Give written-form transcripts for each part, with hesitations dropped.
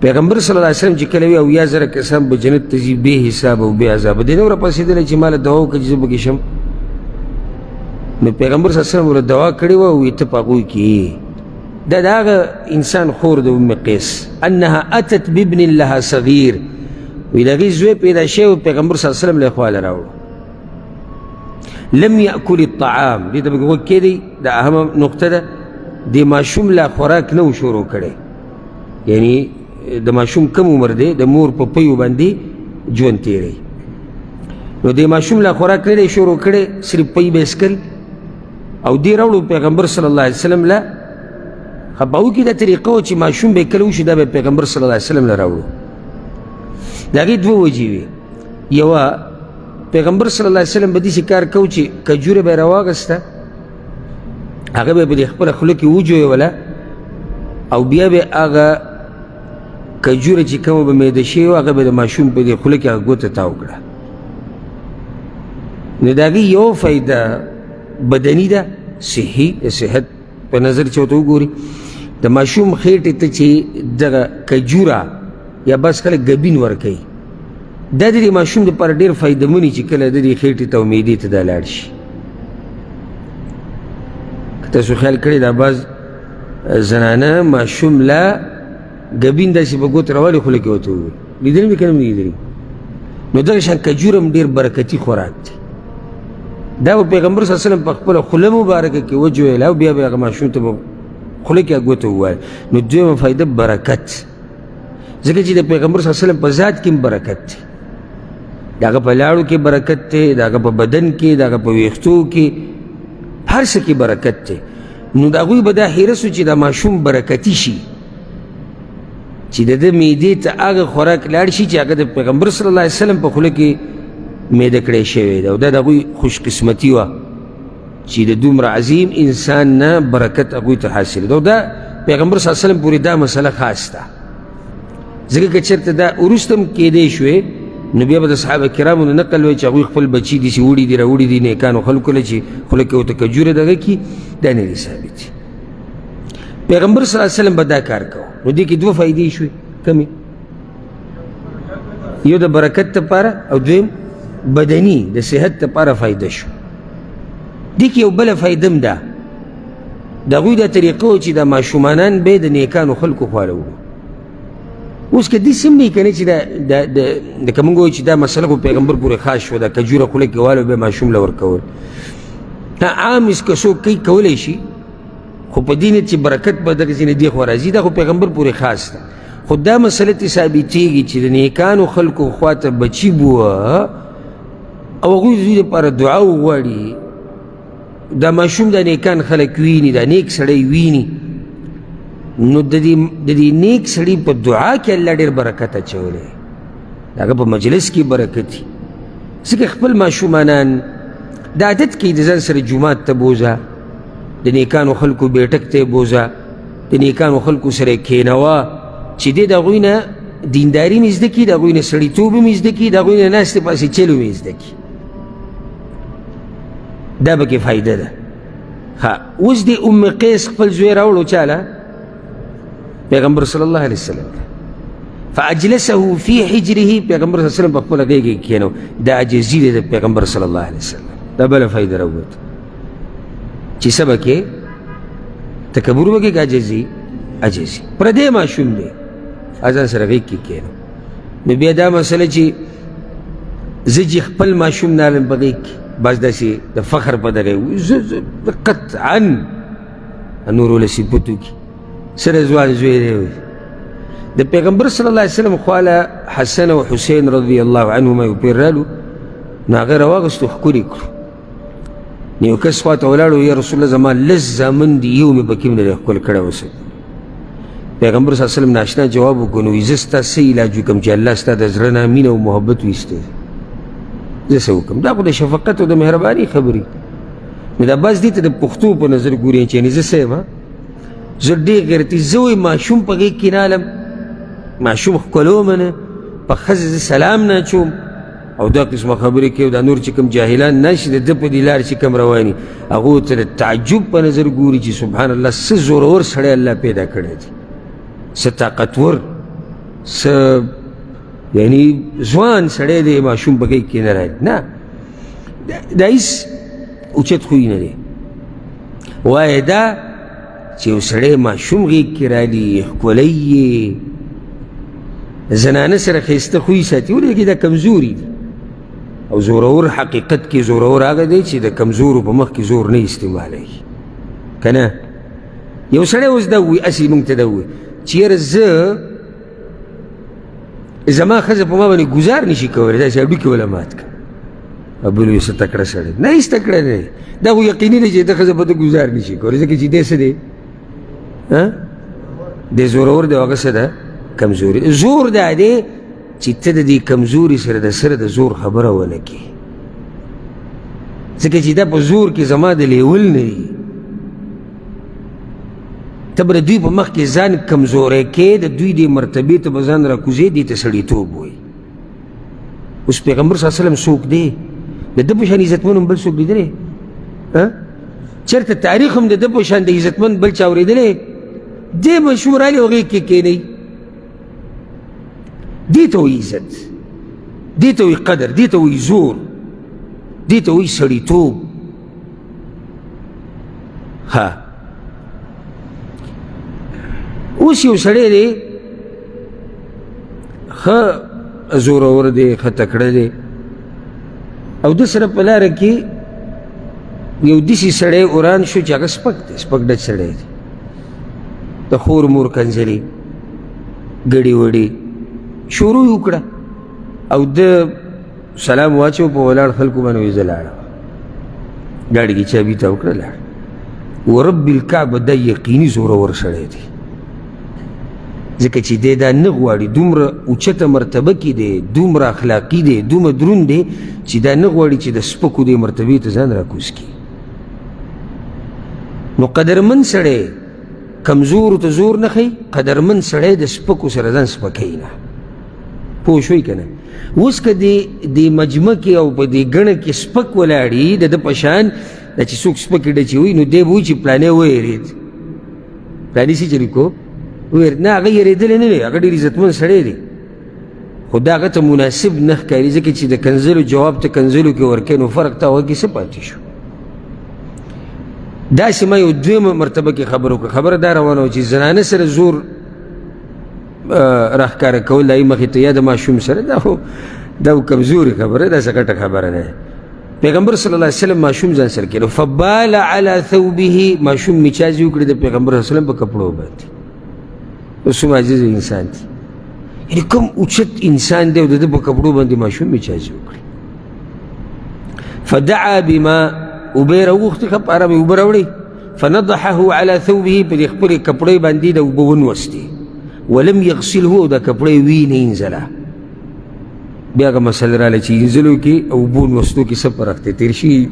پیغمبر صلی الله علیه وسلم چې کله وي 70,000 کسان به جنت ته ځي بې حساب او بې عذابه، دی نه ورپاڅېدلی چې ما له دعا وکړه چې زه پکې شم. نو پیغمبر صلی الله علیه وسلم ورله دعا کړې وه، وایي ته په هغوی کې یې. دا د هغه انسان خور د ام قیس، انها اتت بابن لها صغیر، وایي د هغې زوی پیدا شوی و، پیغمبر صلی الله علیه وسلم له خوا له راوړو. لم یأکل الطعام، دې ته پکې غوږ کښېږدئ، دا اهمه نقطه ده. دې ماشوم لا خوراک نه و شروع کړی، یعنی د ماشوم کم عمر دی، د مور په پیو باندې ژوند تېروي. نو دې ماشوم لا خوراک نه دی شروع کړی، صرف پی به یې څکل. او دې راوړو پیغمبر صلی الله علیه وسلم له ښه په هغو کې دا طریقه وه چې ماشوم به یې کله وشي دا به پیغمبر صلی الله علیه وسلم له راوړو. د هغې دوه وجې وې. یوه پیغمبر صلی الله علیه وسلم به داسې کار کو چې کجوره به یې راواغسته، هغه به یې په دې خپله خوله کې وجویوله، او بیا به هغه کجوره چې کومه به میده شوې وه هغه به د ماشوم په دې خوله کې هغه ګوته تاو کړه. نو د هغې یوه فایده بدني ده، صحي، د صحت په نظر چې ورته وګوري، د ماشوم خېټې ته چې دغه کجوره یا بس خلک ګبین ورکوي، دا د دې ماشوم دپاره ډېر فایدهمن چې کله د دې خېټې ته او معدې ته دا لاړ شي. که تاسو خیال کړی، دا بعض زنانه ماشوم لا ګبین داسې په ګوت راولي خوله کې ورته ووایي، لیدلي مې که نه مې لیدلي؟ نو دغه شان کجور هم ډېر برکتي خوراک دی. دا به پیغمبر صلی الله علیه وسلم په خپله خوله مبارکه کې وجویله او بیا به هغه ماشوم ته په خوله کې ګوته ووایي. نو دویمه فایده برکت، ځکه چې د پیغمبر صلی الله علیه وسلم په ذات کې هم برکت دی، د هغه په لاړو کې برکت دی، د هغه په بدن کې، د هغه په ویښتو کې، هر څه کې برکت دی. نو د هغوی به دا حرص و چې دا ماشوم برکتي شي، چې د ده معدې ته هغه خوراک لاړ شي چې هغه د پیغمبر صلی الله علیه وسلم په خوله کې میده کړی شوی دی. او دا د هغوی خوشقسمتي وه چې د دومره عظیم انسان نه برکت هغوی ته حاصل ده. او دا پیغمبر صلی الله علیه وسلم پورې دا مسله خاص ده، ځکه که چېرته دا وروسته هم کېدی شوې نو بیا به د صحابه کرامو نه نقل وی چې هغوی خپل بچي داسې وړي دي راوړي دي نیکانو خلکو له چې خوله کې ورته کجوره دغه کړي، دا نه دي ثابت. پیغمبر صلی الله علیه وسلم به دا کار کوه. نو دې کې دوه فایدې شوې، کومې؟ یو د برکت لپاره او دویم بدني د صحت لپاره فایده شو. دې کې یو بله فایده هم ده، د هغوی دا طریقه وه چې دا ماشومانان به د نیکانو خلکو خواله وړو. اوس که داسې هم نه وي که نه چې دا که موږ وایو چې دا مسله خو پیغمبر پورې خاص شوه، دا کجوره خوله کې والو بیا ماشوم له ورکول، دا عام هېڅ که څوک کوي کولی شي، خو په دې نیت چې برکت به دغسې نه دې خوا راځي، دا خو پیغمبر پورې خاص ده. خو دا مسله ترې ثابتېږي چې د نیکانو خلکو خوا ته بچي بوه او هغوی د دوی لپاره دعا وغواړي، دا ماشوم دا نیکان خلک ویني، دا نیک سړی ویني، نو د دې نیک سړي په دعا کې الله ډېر برکت اچولی، د هغه په مجلس کې برکت وي. ځکه خپل ماشومانان د عادت کوي د ځان سره جومات ته بوځه، د نیکانو خلکو بیټک ته یې بوځه، د نیکانو خلکو سره یې کښېنوه چې دی د هغوی نه دینداري مې زده کړي، د هغوی نه سړیتوب مې زده کړي، د هغوی نه ناستې پاسې چلو مې زده کړي. دا پکې فایده ده. ښه اوس دې ام قیس خپل زوی راوړو چاله؟ پیغمبر صلی الله علیه وسلم ته. فاجلسه فی حجره، پیغمبر صلی الله علیه وسلم په خپله غېږ کې کښېنو. دا عاجزي ده د پیغمبر صلی الله علیه وسلم. دا بله فایده راووته چې څه به کې تکبر به کې که عاجزي؟ عاجزي. پردی ماشوم دی، ځان سره غېږ کې کښېنو. نو بیا دا مسله چې زه چې خپل ماشوم نه علم په غېږ کې بس داسې د فخر په دغه زه قطعا نورو له صفتو کې سره ځوان زوی دی. د پیغمبر صلی الله علیه وسلم خواله حسن او حسین رضی الله عنهما یو پیر رالو، نو هغه راواغستو ښکلي کړو. نو یو کس خواته ولاړو، یا رسول الله زما لس زامن دي، یو مې پکې نه دی ښکل کړی اوسه. پیغمبر صلی الله علیه وسلم ناشنا جواب وکړو، نو زه ستا څه علاج وکړم چې الله ستا د زړه نه مینه او محبت ویستی؟ زه څه وکړم؟ دا خو د شفقت او د مهرباني خبرې. نو دا بس دې ته د پښتو په نظر ګوري چې یعنې زه څه یم، زه ډېر غیرتي، زه وایم ماشوم په غېږ کې نالم، ماشوم ښکلوم نه، په ښځې زه سلام نه اچوم او دا قسمه خبرې کوي. دا نور چې کوم جاهلان نه شي د ده په دې لار چې کوم روان دي، هغو ته د تعجب په نظر ګوري چې سبحان الله څه زورور سړی الله پیدا کړی دی، څه طاقتور. څه یعنی ځوان سړی دی، ماشوم په غېږ کې نه راځي. نه، دا هېڅ اوچت خوی نه دی. وایه دا چې یو سړی ماشوم غېږ کې رالي، ښکلی یې، زنانه سره ښایسته خوی ساتي، ولې کې دا کمزوري دي. او زورور حقیقت کې زورور هغه دی چې د کمزورو په مخ کې زور نه استعمالوي، که نه؟ یو سړی اوس دا ووایي، هسې موږ ته دا ووایي چې یاره زه زما ښځه په ما باندې ګزار نشي کولی، داسې هډوکي وله مات کړه. بل وایي څه تکړه سړی؟ نه، هېڅ تکړه نه دی. دا خو یقیني دی چې د ښځه په ده ګزار نشي کولی، ځکه چې دی څه دی؟ دی زورور دی، هغه څه ده؟ کمزوري. زور دا دی چې ته د دې کمزوري سره د سره د زور خبره ونه کړې، ځکه چې دا په زور کې زما د لیول نه دي. ته به د دوی په مخ کې ځان کمزوری کې، د دوی دې مرتبې ته به ځان راکوزې، دې ته سړیتوب وایي. اوس پیغمبر صلی الله علیه وسلم څوک دی؟ د ده په شان عزتمن هم بل څوک لیدلی؟ چېرته تاریخ هم د ده په شان د عزتمن بل چا اورېدلی؟ دی مشهور رالی او غېږ کې کښېنوي. دې ته وایي عزت، دې ته وایي قدر، دې ته وایي زور، دې ته وایي سړیتوب. ها، اوس یو سړی دی، ښه زورور دی، ښه تکړه دی، او ده سره په لاره کې یو داسې سړی وران شو چې هغه سپک دی، سپک ډچ سړی دی، د خور مور کنځلې ګړې وړې شروع یې وکړه، او ده سلام واچو په ولاړ خلکو باندې، وایي زه لاړم، ګاډي کې چابي ته وکړه لاړ. ورب الکعبه دا یقیني زورور سړی دی، ځکه چې دی دا نه غواړي، دومره اوچته مرتبه کې دی، دومره اخلاقي دی، دومره دروند دی چې دا نه غواړي چې د سپکو دې مرتبې ته ځان راکوز کړي. نو قدرمن سړی کمزورو ته زور نه ښیي، قدرمن سړی د سپکو سره ځان سپکوي نه. پوه شوئ که نه؟ اوس که دې مجمع کې او په دې ګڼه کې سپک ولاړي د ده په شان دا چې څوک سپکې ډچې وي، نو دی به وایي چې پلانی ویرېد، پلانی څه چلي کو ویرېد. نه، هغه یېرېدلی نه دی، هغه ډېر عزتمن سړی دی، خو دا هغه ته مناسب نه ښکاري، ځکه چې د کنځلو جواب ته کنځلو کې ورکوې، نو فرق ته هغه کې څه پاتې شو؟ داسې ما یو دویمه مرتبه کې خبره وکړه. خبره دا روانه وه چې زنانه سره زور راښکاره کول د هغې مخې ته یا د ماشوم سره، دا خو دا کمزوري خبره ده، داسې غټه خبره نه ده. پیغمبر صلی الله علیه وسلم ماشوم ځان سره کېنو، فبال علی ثوبه، ماشوم میچازې وکړې د پیغمبر صلی الله علیه وسلم په کپړو باندې. اوس څومره عاجز انسان دی، یعنې کوم اوچت انسان دی او د ده په کپړو باندې ماشوم میچازې وکړې. فدعا بما، اوبه یې راوغوښتې، ښه په ارامه یې اوبه راوړې. فنضحه على ثوبه، په دې خپلې کپړې باندې د اوبه ونوستې. ولم یغسله، او دا کپړې ویې نه اینځله. بیا هغه مسله راغله چې اینځلو کې او اوبو نوستو کې څه فرق دی. تېر شي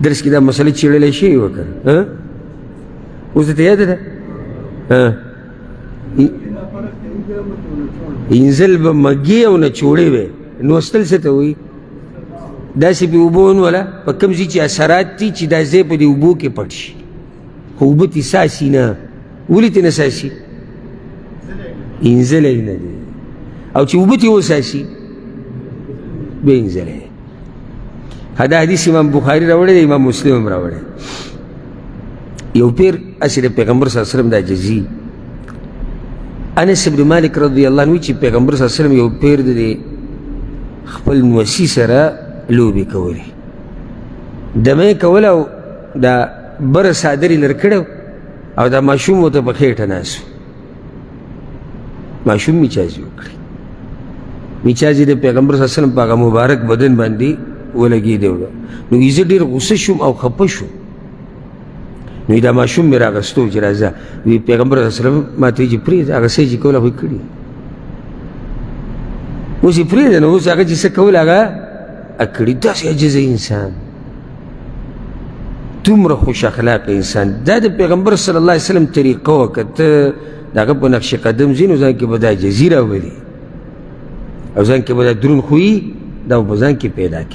درس کې دا مسله چېړلی شوې وه که نه؟ اوس درته یاده ده؟ اینځل به مږې او نچوړې وی، نوستل څه ته وایي؟ داسې پې اوبه ونوله په کوم ځای چې اثرات دي چې دا ځای په دې اوبو کې پټ شي، خو اوبه ترې څاڅي نه. ولې ترې نه څاڅي؟ اینځلی نه دی، او چې اوبه ترې وڅاڅي بیا اینځلی. دا حدیث امام بخاري راوړی دی، امام مسلم هم راوړی. یو پیر هسې د پیغمبر صلی الله علیه وسلم د عاجزي، انس بن مالک رضی الله عنه چې پیغمبر صلی الله علیه وسلم یو پیر د خپل نوسي سره لوبې کولې، دمه یې کوله او دا بره څادر یې لر کړی او دا ماشوم ورته په خېټه ناست و. ماشوم میچازې وکړې، میچازې د پیغمبر صلی الله علیه وسلم په هغه مبارک بدن باندې ولګېدی. نو زه ډېر غوسه شوم او خفه شوم. نو دا ماشوم مې راغستو چې راځه. وی پیغمبر صلی الله علیه وسلم ما ته وایي چې پرېږده، هغه څه یې چې کوله خو یې کړي، اوس یې پرېږده، نو اوس هغه چې څه کوله هغه کړي. داسې عاجزه انسان، دومره خوش اخلاق انسان، دا د پیغمبر صلی الله علیه وسلم طریقه وه. که ته د هغه په نقش قدم ځې نو ځان کې به دا عاجزي راولي او ځان کې به دا درون خوی دا په ځان کې پیدا کړي.